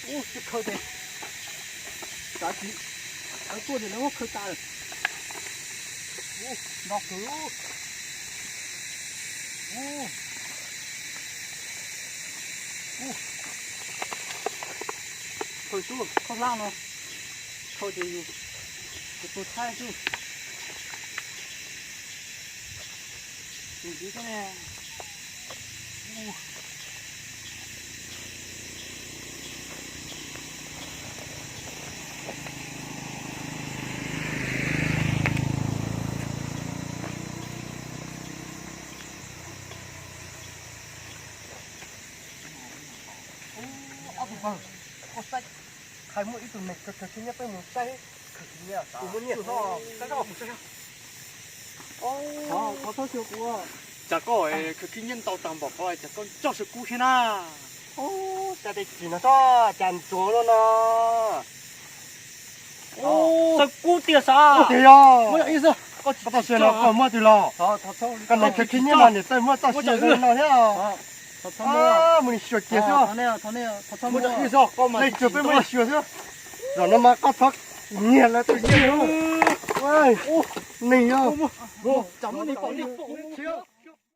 Ub, twb khaws ces kav tsis, kav tuaj ces lawv muab khaws tas lawm. Ub, nrov kawg. Ub, ub, khaws xwb, khaws hlab no, khaws ces yus, ces tuag thaib xwb. Tus ntxiv thiab ne. Ob tug pawg, koj saib, qhov muaj ib tug neeg khaws khib nyiab peb mus saib. Kuv muaj nyiaj. Cas koj khib nyiab ntau tag npaum ko cas koj ntsoj saw kub thiab na? Cas tej tsis no tso, cas ntsuav no no. Saw kub tiag sav. Tiag yog. Muaj ib xwb. Koj tsis tau xyuas no koj muab twg los? Koj neeg khib nyiab mas niam tej muab txoj sia no thiab. Mus nim xyuas kiag xwb. Leej twg peb muab nim xyuas xwb. Zaum no mas koj txhob nyiag lawv tus nyiaj. Neeg yog.